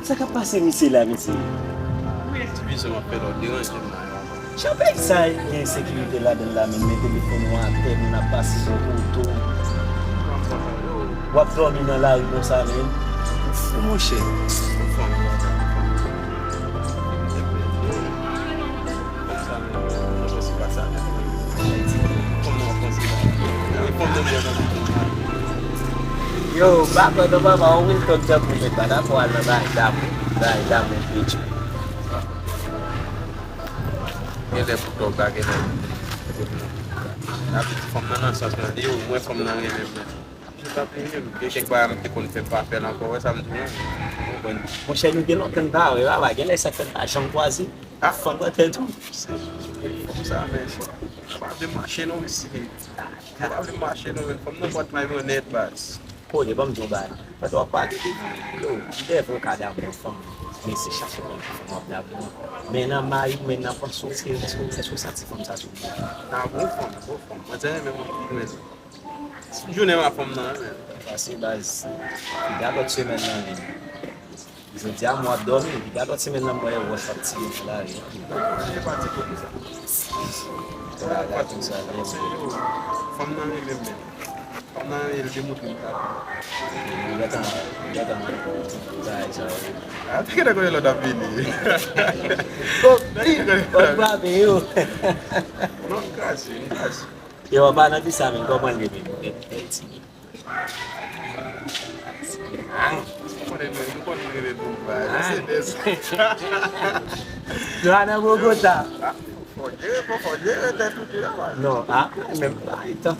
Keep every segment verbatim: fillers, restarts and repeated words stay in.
Sa k ap pase misye la, mesye? Ti vizyon m ap fè la, w deranje m la, yon. Jan peyi sa gen ensekirite ladan l la, menm men telefòn ou atè, moun ap pase sou poto. W ap dòmi nan lari konsa, menm. Ou fou, monchè. Yo, pa kwè non, papa, on real talk tankou mèt pa dakò al nan bagay damou, bagay damou, bitch. Genlè pou tòg la, genlè. Epi fanm nan nan sans mwen, li, yo, mwen fanm nan renmen mwen. Li pa renmen m. Gen kèk bagay m te konn fè, m pa fè l ankò, wè sa m di w lan. Ou konprann? Monchè, nou gen lontan n pa wè, papa, genlè sa k fè n pa janm kwaze. Fanm nan tèt ou. Fanm sa, men, pa vle mache non, mesye. Pa vle mache non, men fanm nan bòt may mwen nèt, baz. Kole, ban m di yon bagay. Pandan w ap pale de, yo, m te vle w ka damou yon fanm. Men se chak fwa w ap damou. Men nan may ou, men nan panse w, èske, èske w santi fanm sa sou ou? Nan bon fanm, bon fanm. Mwen te renmen mwen, men si jounen m a fanm nan, men. Pase baz. Piga lòt semèn nan, men. Jodi a, mwen ap dòmi. Piga lòt semèn nan, mwen wè w ap tire nan lari. Fanm nan renmen m, men. Fanm nan, el demontre m sa. Ou gentan, ou gentan bagay sa yo. A, te gentan konnen lòt ap vini. Kòm li, kòm frape yo. Non, m kraze, m kraze. Yo, pa nan di sa, men kòman l ye menm? Bèl ti. Konnen nou, nou konn rele nou, bay. Mercedes. Yo, a nan Bogota. Fò jere, fò, fò jere tèt ou tou, bay. Non, a, menm pa, etan.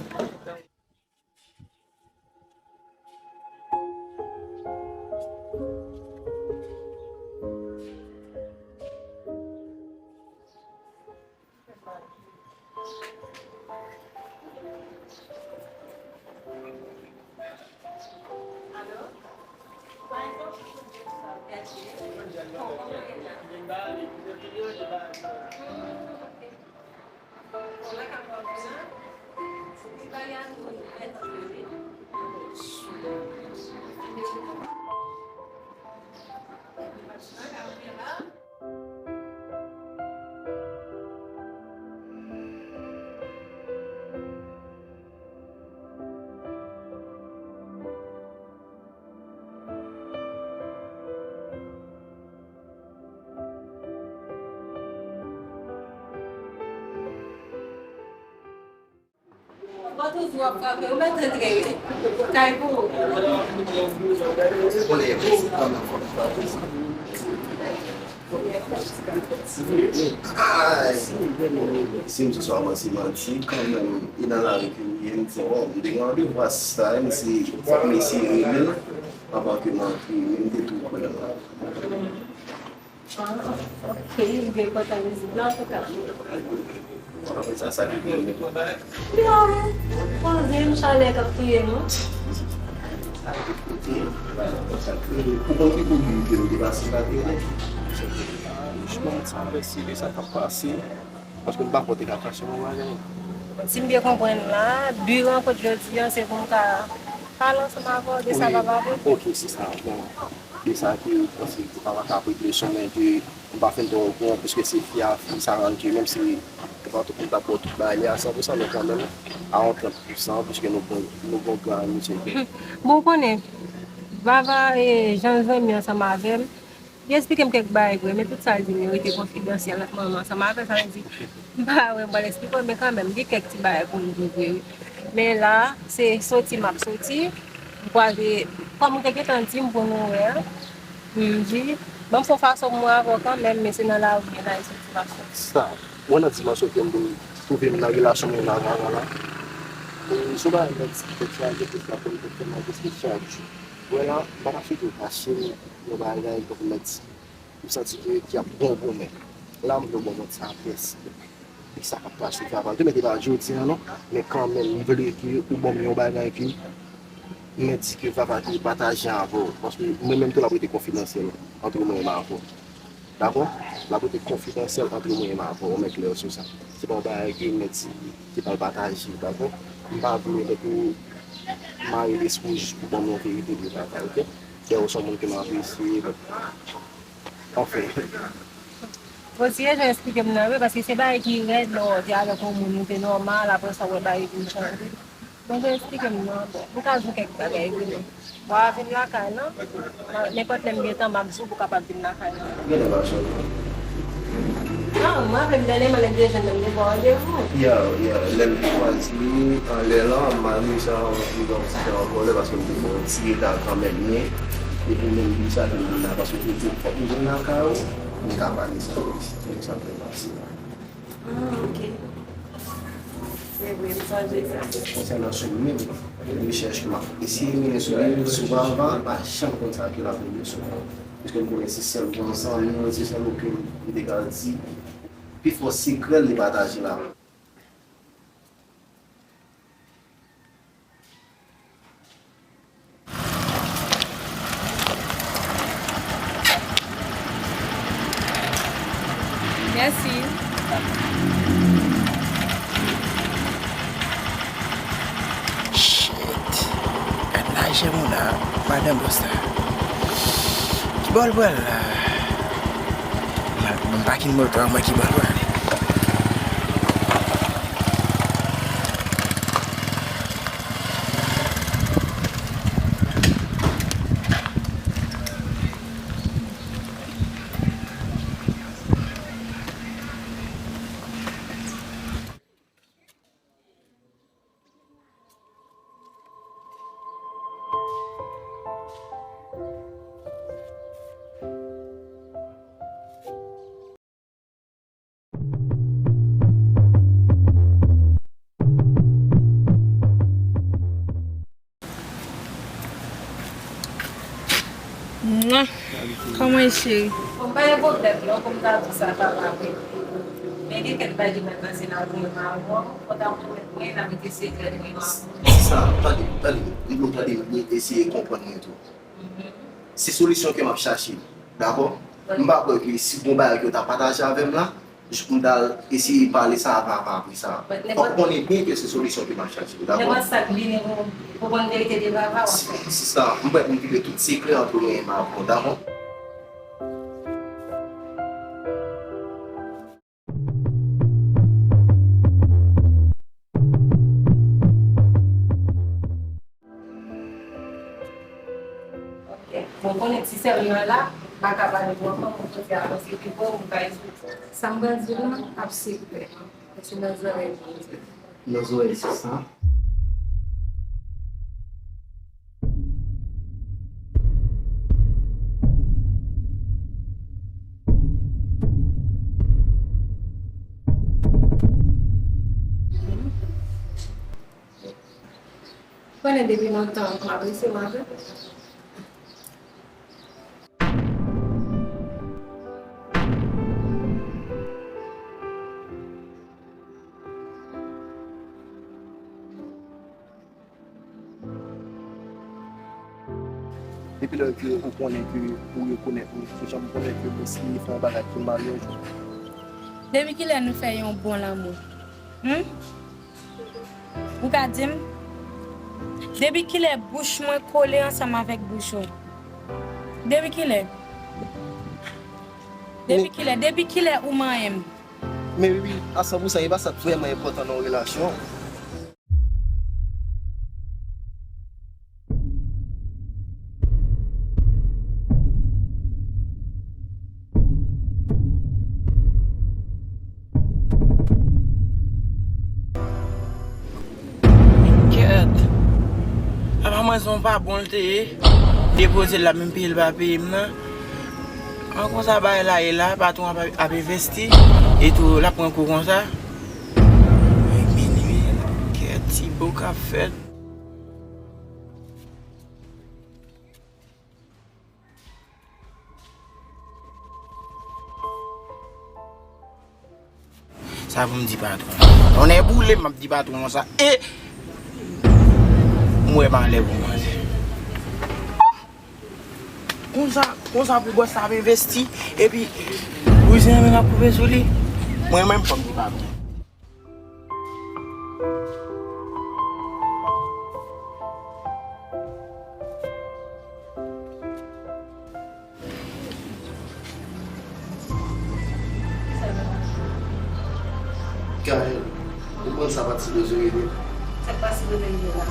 Bon, toujou ap frape. Ou mèt antre, wi. Kay pou ou. Ay, si m sou swa manti manti, kanmenm, e nan lari ke m ye, m di, bon, m te gen randevou a sis la, m di, fòk m eseye rele l anvan ke m antre, men m te tou kwè nan. Ah, ok, m byen kontan mizik la, antouka. Sa, sa ki byen. Byen, poze m, chalè k ap touye m. Ou konn ki kote ke nou te pase la, te ye? Franchman, m t ap eseye sa k ap pase. Paske m pa kwè w te ka fache yon bagay. Si m byen konprann la, bi rankont jodi a, se pou m ka pale ansanm avè w de sa k ap pase. Ok, se sa. Bon, de sa ke, paske m pa ka pran leson, men ke m pa fin twò okouran, piske se fi a, fi sa rann ke, menm si se pa tout moun k ap ba w tout bagay li a san pou san, men kanmenm, a yon trant pou san, piske nou bon, nou bon gran amitye. Bon, ou konnen, Vava, e, jan l zanmi ansanm avè m, li eksplike m kèk bagay vre, men tout sa l di m yo rete konfidansyèl ant mwen menm ansanm avè l, sa vle di, m pa wè m pral eksplike w, men kanmenm, gen kèk ti bagay pou m di vre, wi. Men la, se soti m ap soti, m kwaze, kòm ou te gentan di m pou nou wè, m di, ban m fè yon fason pou mwen avè w kanmenm, men se nan lari m ye la, e soti m ap soti. Sa, mwen nan dimansyon ke m vin twouve m nan relasyon mwen avè w la. E, se yon bagay nèg ki fèk chaje, ki fèk chaje, ki fèk chaje. Wè la, m pa ta chita kache m yon bagay, tankou mèt, m santi ke, ki ap bon pou mwen. La, m vle w ban mwen sa pyès. E sa k ap pase travay. Demen te pa jodi a non, men kanmenm, m vle ke ou ban m yon bagay ke mwen di ke Vava te pataje avè w. Paske mwen menm tou l ap rete konfidansyèl ant mwen menm avè w. Dakò? L ap rete konfidansyèl ant mwen menm avè w, mwen klè sou sa. Se pa yon bagay ke mwen di ke pral pataje, dakò? M pa vle tankou mare lespri w jis pou ban m yon verite de bagay, ok? Dèyè w se yon moun ke m apresye, anfen. Bon, si e jan w eksplike m nan vre, paske se bagay ki rèd lè w te avèk yon moun, nou te nòmal, apre sa w wè bagay vin chanje. Bon, jan w eksplike m nan, bon, m ka di w kèk bagay vre, men w a vin lakay lan, nenpòt lè m gen tan, m ap di w pou w kapab vin lakay lan. Gen lè m ap chanje. Non, m raple m dènyèman lè m te jwenn nan, m te ba w randevou. Ya, ya, lè m te chwazi anlè lan, malgre sa, m te yon ti jan an kòlè paske m te pran yon ti reta kanmenm, men depi w menm di sa, ke m vin la, paske w te di fòk m vin lakay ou, m ka pale sa, wi, se sa k te pase la. Ah, ok. Se vre, m sonje sa. Konsènan sou li menm, rechèch ke m ap eseye mennen sou li, sou Vava, m pa janm konn sa ke l ap rive sou mwen. Paske m konnen se sèl granzanmi mwen, se sèl moun ke m te ka di pifò sekrè l li pataje la. Mèsi. Shit. Gad lajè moun nan, madan bòs la. Ki bò l pral la? Ban m pakin moto a, m wè ki bò l prale. Mwa. Kòman e cheri? Bon, pa gen pwoblèm non, kòm ta di sa ta pa vre. Men gen kèk bagay ki mèt pase nan goumen avè w, fò ta pwomèt mwen n ap rete sekrè nou menm avè w. Sista, tande, tande, nou tande m byen eseye konprann mwen tou. Se solisyon ke m ap chache, dakò? M pa kwè ke si gon bagay ke w ta pataje avè m la, m t al eseye pale sa avè Vava apre sa. Fòk ou konnen byen ke se solisyon ke m ap chache, dakò? Nenpòt sa k vini pou, pou konn verite de Vava, w ap fè. Sista, m prèt pou m kite tout sekrè ant mwen menm avè w, dakò? Ok. Bon, konnen ti sè m nan la, m pa ka pale pou anfan, mwen kote a, paske pi bon, m pa esplike. Sa m pral di w lan ap sekrè. Paske nan zòrèy Bondye. Nan zòrèy sista. Konnen depi lontan m ap rese w avè w. Depi lè ke ou konnen ke ou rekonèt mwen, ou janm konnen ke mwen siyen fè yon bagay pou m marye yon jou. Depi kilè nou fè yon bon lanmou? Hum? Ou ka di m? Depi kilè bouch mwen kole ansanm avèk bouch ou? Depi kilè? Depi kilè? Depi kilè ou manyen m? Men baby, a san pou san, e pa sa k vrèman enpòtan nan yon relasyon. Kèt. Apa mwen se yon pa bon l te ye. Depoze l la, menm peye l pa peye m nan. An konsa bagay la ye la, patwon ap, ap envesti. E tou, l ap pran kou konsa. Minui, kèt, ti bo k ap fèt. Sa pou m di patwon. Tonnè boule m, m ap di patwon sa. E m wè malè pou manzè. Konsa, konsa pou bòs la ap envesti, epi bouzen menm ap koupe sou li. Mwen menm fò m di patwon. Gaël, ou konn sa pa t sipoze rive. Sa k pa sipoze rive la?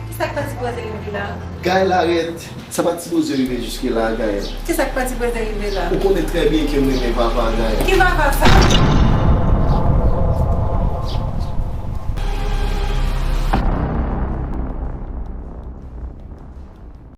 Ki sa k pa sipoze rive la? Gaël, arèt. Sa pa t sipoze rive jiske la, Gaël. Ki sa k pa sipoze rive la? Ou konnen trè byen ke m renmen papa, Gaël. Ki papa sa?